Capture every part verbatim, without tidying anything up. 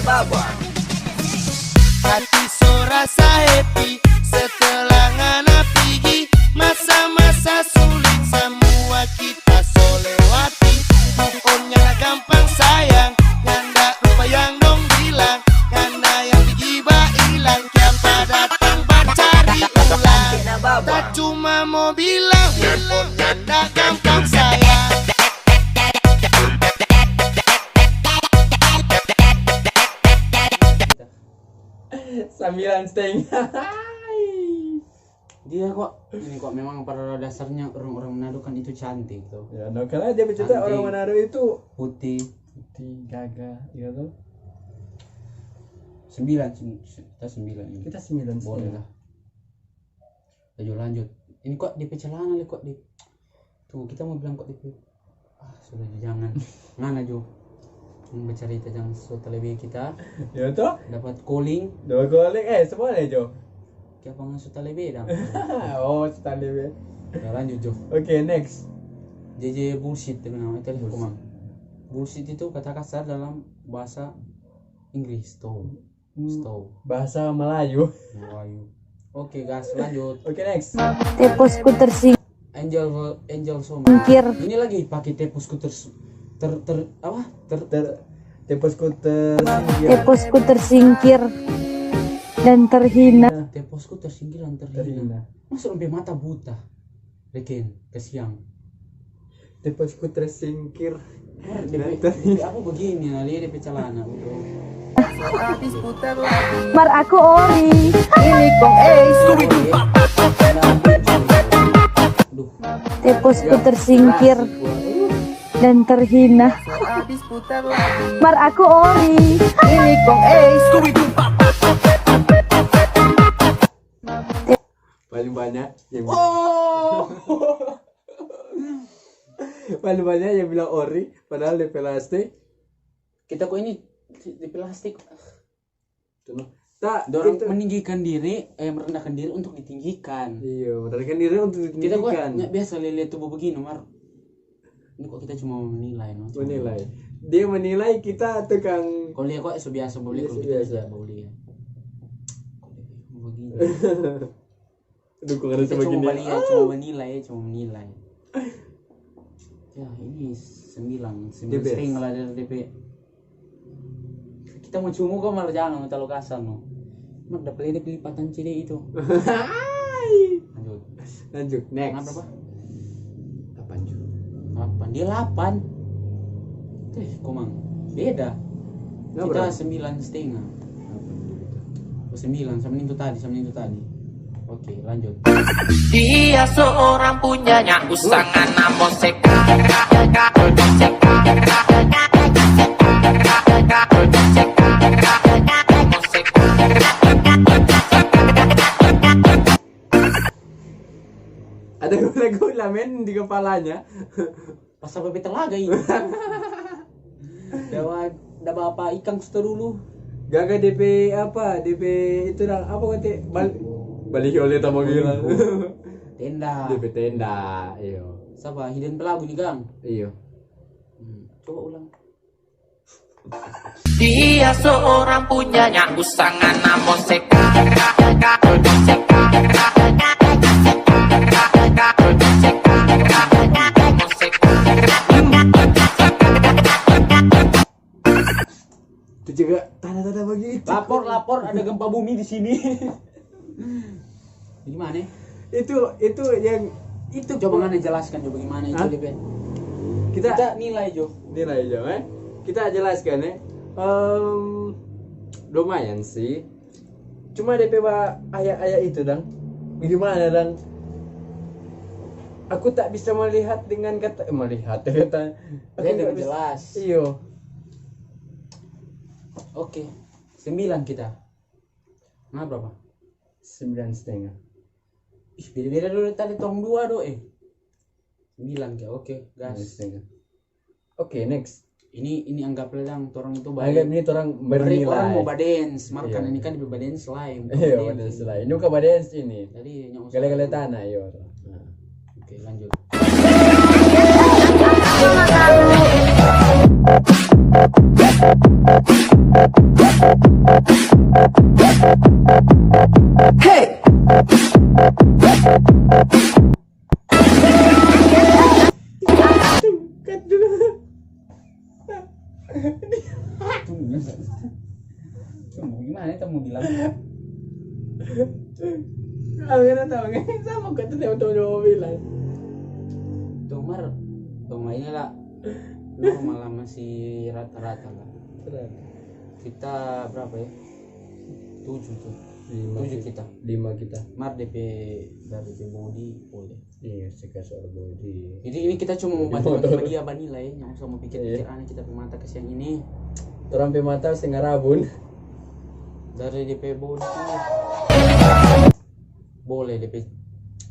Baba. Hati so rasa happy setelah ngana pigi masa-masa sulit, samua kita so lewati. Move on nyanda gampang sayang, nyanda rupa yang dong bilang, ngana yang pigi bailang, kiapa datang bacari ulang. Ta cuma mo bilang, move on nyanda gampang sayang. Sambilan setengah. Dia kok, ini kok memang pada dasarnya orang-orang Manado kan itu cantik tuh. Ya, no, karena dia bercerita orang Manado itu putih, putih, gagah, ya tuh. Sembilan, sem-, kita sembilan ini. Kita sembilan setengah. Boleh lah. Ayo lanjut. Ini kok D P celana le kok di. Tuh, kita mau bilang kok D P. Ah, sudah jo, jangan. Ngana jo. Yang bercerita jangan so talebe kita. Ya toh? Dapat calling. Dapat calling. Eh, semua nih jo. Kiapa ngana so talebe dang? Oh, so talebe. Ya lanjut jo. Oke, next. J J bullshit dia nama itu. Bullshit. Komang. Bullshit itu kata kasar dalam bahasa Inggris tuh. Stop. Bahasa Melayu. Melayu. Oke, gas, lanjut. Oke, next. Teposku tersing- Angel, Angel Soma. Singkir. Ini lagi pakai teposku ters-, ter, ter, apa? Ter, ter, teposku tersingkir. Teposku tersingkir dan terhina. Teposku tersingkir dan terhina. Terhina. Masa sampai mata buta? Reken, kasiang. Teposku tersingkir. Mar, D P, D P apa begini, nah, lia D P celana, bro. Mar aku ori. Ini kong, eh, Duh. Teposku tersingkir dan terhina. Mar aku ori. Ini kong, eh, Paling banyak yang bilang, oh! Paling banyak yang bilang ori, padahal di plastik. Kita kok ini di plastik. Itu no. Tak, dorang itu meninggikan diri, eh, merendahkan diri untuk ditinggikan. Iya, merendahkan diri untuk ditinggikan. Kita kok nggak biasa lihat tubuh begini, Mar. Ini kok kita cuma menilai, no? Menilai. Dia menilai kita tukang. Kalau dia kok so biasa boleh, iya, kalau so kita biasa. Tidak boleh. Kok dia begini? Dukungan. Kita cuma cuma gini. Cuma menilai, cuma menilai. Ya, ini sembilan, sembilan setengah lah dari D P. Kita mau cuma kok malah jangan, mau terlalu kasar, no. Mar, dapat ini lipatan C D itu. Lanjut. Lanjut, next. Kenapa, Pak? Delapan juga. Delapan. Dia delapan. Eh, komang. Beda. Kita sembilan setengah. Oh, sembilan, sama itu tadi, sama itu tadi. Oke, lanjut. Dia seorang punyanya usangan namo seka. Ada gula-gula, men, di kepalanya. Pasal bebe telaga ini. Dawa, da bapa ikang sudah dulu. Gaga D P apa? D P itu dang, apa kate? Bal-, baliho le tama bilang. Tenda. D P tenda, iyo. Sapa? Hidden pelagu nih, Gang? Iyo. Hmm, coba ulang. Dia seorang punyanya usangan namo seka. Itu juga tanda-tanda begitu. Lapor, lapor, ada gempa bumi di sini. Gimana? Itu, itu yang, itu. Coba ngana jelaskan coba gimana itu. Hah? D P. Kita, kita nilai jo. Nilai jo, eh. Kita jelaskan, eh. Em, lumayan sih. Cuma D P ba aya-aya itu, dang. Gimana, dang? Aku tak bisa melihat dengan kata, eh, melihat kata. Aku nggak bisa. Jelas. Iyo. Oke, sembilan kita. Nah, berapa? Sembilan setengah. Ih, beda-beda dulu tadi tong dua do, eh. Sembilan ke, oke, gas. Sembilan setengah. Oke, next. Ini, ini anggaplah dang, torang itu. Anggap ini torang bernilai. Orang mau badance, mar kan ini kan di badance lain. Iya, badance lain. Ini bukan badance ini. Jadi, gale-gale tanah, yo. Nah. Oke, lanjut. Hey. Cut dulu. Tunggu, tunggu, gimana itu mau bilang? Aku kan tahu kan, sama kata yang mau bilang. Tomar, tomar ini lah normal lah, masih rata-rata lah. Rata. Kita berapa ya? Tujuh tuh. Lima Tujuh sih. Kita. Lima kita. Mar D P, dari D P body boleh. Iya, sekitar soal body. Jadi ini kita cuma mau Di bantu motor. Sama dia banila ya, yang usah mau pikir-pikir Iya. Aneh kita pe mata kasihan ini. Torang pe mata setengah rabun. Dari D P body. Boleh D P.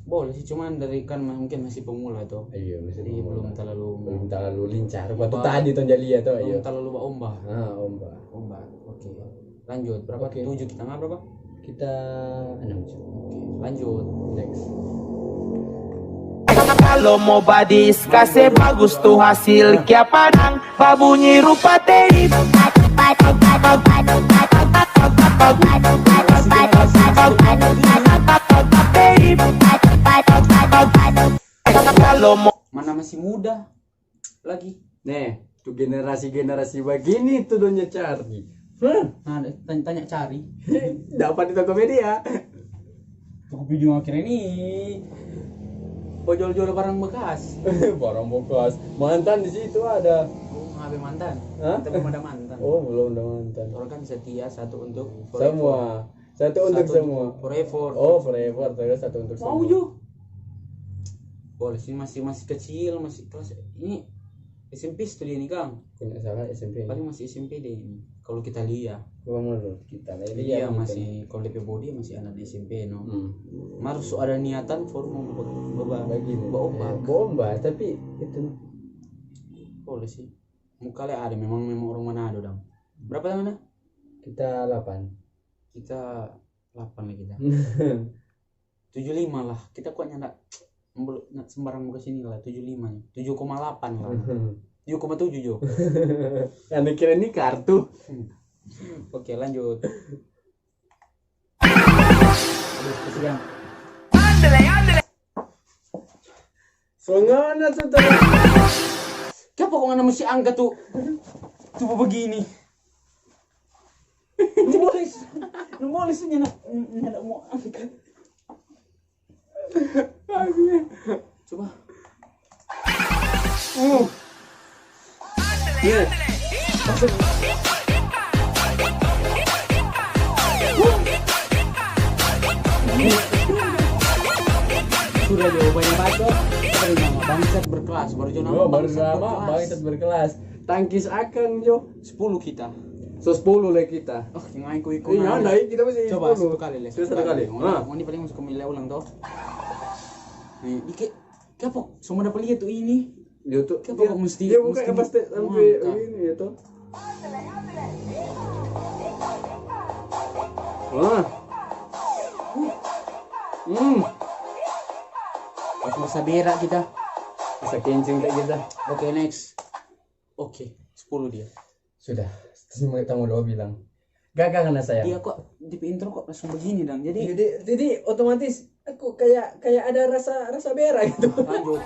Boleh sih, cuman dari kan mungkin masih pemula tuh. Iya, masih Jadi pemula. Belum terlalu Belum terlalu lincah. Waktu Ba- tadi tong jadi ya tuh, belum iya. Terlalu baomba. Ah, omba. Omba. Oke. Lanjut, berapa? Oke. Tujuh kita nggak berapa? Kita enam. Oke, lanjut. Next. Kalau mau badis, kasih bagus tuh hasil kia padang, babunyi rupa teip. Kalau mau Mana masih muda lagi. Nih, tu generasi-generasi bagini tu donya cari. Hah? Nah, tanya, tanya cari. Dapat di Tokopedia. Toko video akhir ini. Mau jual-jual barang bekas. Barang bekas. Mantan di situ ada. Oh, ngabe mantan. Hah? Kita belum ada mantan. Oh, belum ada mantan. Orang kan setia satu untuk forever. Semua. Satu untuk Satu semua. Untuk forever. Oh, forever. Terus satu untuk Mau semua. Ju. Boleh sih, masih, masih kecil, masih kelas ini S M P studio ini, Kang. Punya salah S M P. Paling masih S M P deh ini. Kalau kita lihat. Kalau menurut kita lah, Iya, iya, mungkin. Masih, kalau D P body masih anak S M P, no. Hmm. Mar so ada niatan for mau be-, be-, Begini. Baomba. Eh, baomba, tapi itu. Boleh sih. Muka le ada memang, memang orang Manado dang. Berapa tangan dah? Kita delapan. Kita delapan lagi dah. Tujuh lima lah. Kita kok nyanda, nyanda sembarang muka sini lah. Tujuh lima nih. Tujuh koma delapan lah. Tujuh koma tujuh jo. Yang kira ini kartu. Oke, lanjut. Aduh, kasihan. Songana tu tadi. Kiapa kong ngana musti angka tu? Tu begini. Nu boleh, nu boleh sih nyanda, nyanda mau angka. Coba. Uh. Iya. Sudah jo banyak bacot, bangsat berkelas, baru jo nama Oh, baru bangsat nama berkelas. Bangsat berkelas. Tangkis akang jo. Sepuluh kita. So sepuluh le kita. Oh, yang iko-iko Iya, nanya. Nda, kita masih Coba sepuluh. Satu kali le. Kita satu kali. Ngoni, Nah. Ngoni paling masuk ke milih ulang toh. Nih, dikit. Kiapa? Semua dapat lihat tuh ini. Dia tuh, Kiapa dia, kok mesti, dia buka mesti yang pasti sampai muangka? Ini ya tuh. Wah. Hmm. Pas masa berak kita. Masa kencing kayak kita. Oke, next. Oke, sepuluh dia. Sudah. Terus mau kita mau doa bilang. Gagal ngana sayang. Dia kok di intro kok langsung begini dang. Jadi Jadi, jadi otomatis aku kayak, kayak ada rasa, rasa berak gitu. Lanjut.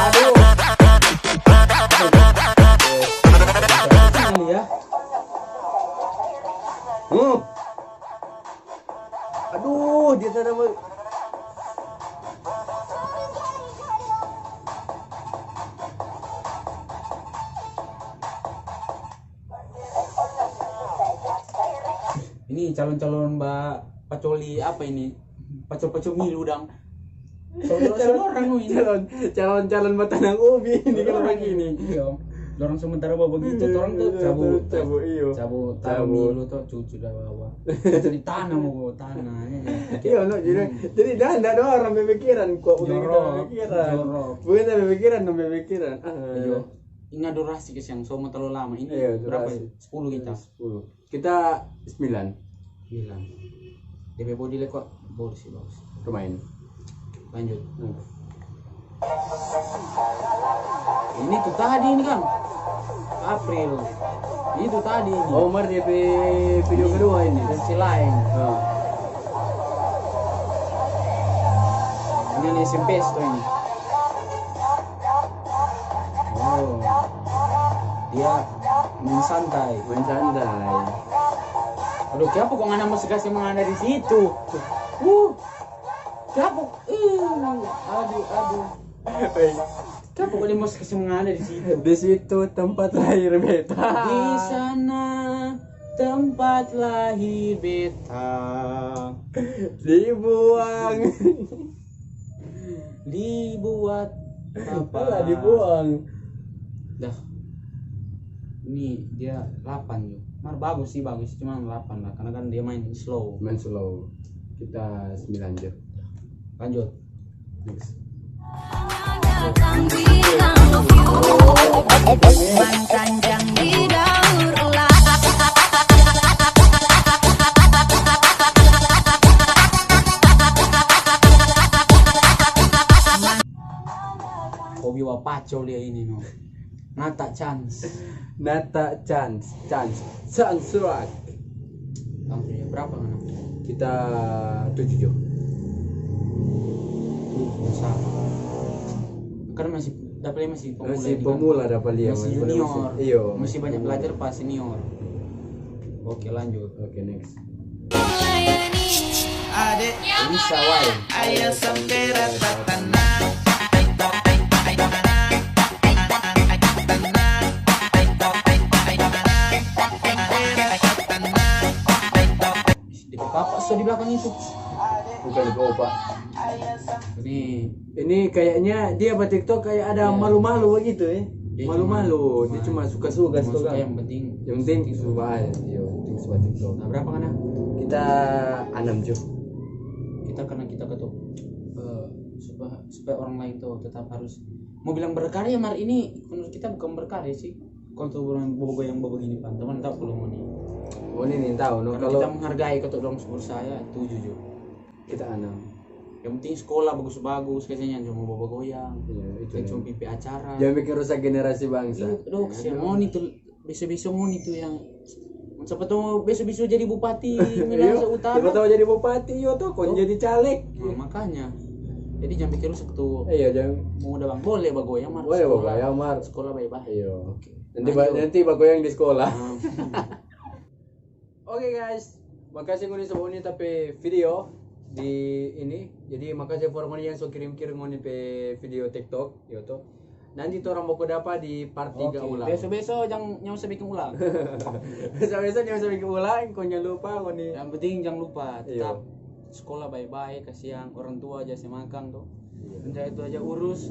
Aduh. Ini ya. Hmm. Aduh, dia tadi mau Ini calon-calon ba pacoli apa ini? Pacol-pacol milu dang. Calon, calon orang ini. Calon, calon-calon batanang ubi ini kalau begini. Iya. Dorang sementara bawa begitu, dorang tuh cabu, cabu, iyo. Cabu, cabu milu tuh cucu dah bawa. Cucu di tanah mau bawa tanah. Iya, no, jadi, jadi dah ndak ada orang berpikiran, kok udah kita berpikiran. Jorok. Bukan berpikiran, dong berpikiran. Ah. Iya. Ingat durasi ke siang, so mau terlalu lama. Ini iya, berapa? Sepuluh kita. Sepuluh. Kita sembilan. Sembilan. D P body le kok bagus sih, bagus. Lumayan. Lanjut. Hmm. Ini tu tadi ini kan. April. Ini tu tadi ini. Oh, mar depe video kedua ini. Versi laeng. Ah. Ini S M P sto ini. Oh. Dia main santai. Main santai. Aduh, kiapa kong ngana musti kasi mangana di situ? Uh. Kiapa? Ih, aduh, aduh. Kiapa kong dia musti kasi mangana di situ? Di situ tempat lahir beta. Di sana tempat lahir beta. Dibuang. Dibuat apa? Alah, dibuang. Dah. Ini dia delapan jo. Mar bagus sih, bagus. Cuma delapan lah. Karena kan dia main slow. Main slow. Kita sembilan jo. Lanjut. Next. Hobi wa paco lia ini no. Nata Chance. Nata Chance, Chance, Chance Rock. Langsung ya, berapa ngana? Kita tujuh jo. Ih, susah. Karena masih, dapa lia masih pemula. Masih ini kan? Pemula, dapa lia, masih junior. Iyo. Masih banyak belajar pa senior. Oke, lanjut. Oke, next. Bisa, wai. Depe papa so di belakang itu. Bukan depe opa. Ini, ini kayaknya dia ba TikTok kayak ada malu-malu begitu ya. Malu-malu, dia cuma suka-suka, suka. Yang penting, yang penting suka aja. Yo, yang penting suka TikTok. Nah, berapa ngana? Kita enam jo. Kita karena kita ketuk, eh, supaya, supaya orang lain tuh tetap harus mau bilang berkarya, mar ini menurut kita bukan berkarya sih. Kong tu orang bobo yang begini pan, teman tahu kalau mau nih. Oh, ini nih tahu no. Karena kalau kita menghargai ketuk dong sebut saya tujuh jo. Kita enam. Yang penting sekolah bagus-bagus, kayaknya jangan cuma bawa goyang. Iya, itu. Jangan cuma pipi acara. Jangan bikin rusak generasi bangsa. Iya, dok, siapa mau nih tuh, bisa-bisa mau nih tuh yang siapa tahu bisa-bisa jadi bupati Minahasa Utara. Siapa tahu jadi bupati, yo tuh, kok jadi caleg. Nah, makanya. Jadi jangan pikir rusak tuh. Iya, jangan. Mau udah bang, boleh bagoyang mar. Boleh bagoyang mar. Sekolah baik-baik. Iya. Oke. Nanti bagoyang di sekolah. Oke guys, makasih ngoni so uning tapi video di ini. Jadi makasih for ngoni yang so kirim-kirim ngoni pe video TikTok, yo to. Nanti torang baku dapa di part tiga ulang. Beso-beso jang nyong se bikin ulang. Beso-beso nyong se bikin ulang, kong jangan lupa ngoni. Yang penting jangan lupa tetap sekolah baik-baik, kasiang orang tua aja se makang to. Iya. Penjahit itu aja urus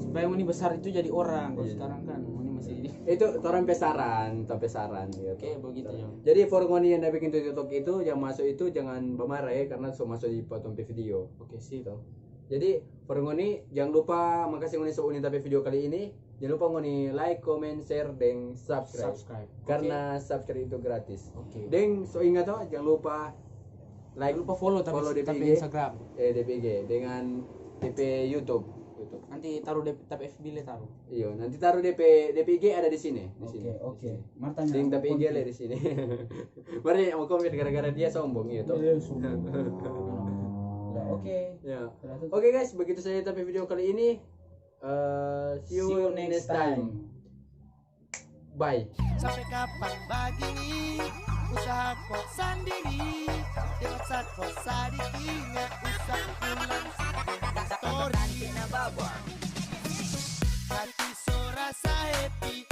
supaya ngoni besar itu jadi orang. Kalau sekarang kan ngoni masih itu torang pe saran, torang pe saran gitu. Oke, begitu ya. Jadi for ngoni yang da bikin TikTok itu, yang masuk itu jangan bamarah ya karena so masuk di potong pe video. Oke, sip. Gitu. Jadi for ngoni jangan lupa makasih ngoni so uning tapi video kali ini. Jangan lupa ngoni like, comment, share, deng subscribe. Subscribe. Karena subscribe itu gratis. Oke. Deng so ingat to, jangan lupa like, follow tapi Instagram. Eh, depe I G dengan depe YouTube. YouTube. Nanti taruh depe, tapi F B le taruh. Iyo, nanti taruh depe, depe I G ada di sini, di sini. Oke, oke. Mar tanya. Deng tapi I G le di sini. Mar dia mau komen gara-gara dia sombong, iya to? Iya, sombong. Oke. Ya. Oke guys, begitu saja tapi video kali ini. Eh, see you next time. Bye. Sampai kapan bagini? Usaha ko sandiri. Dewasa ko sadiki, nggak usah pulang. Story na bawa. Hati so rasa happy.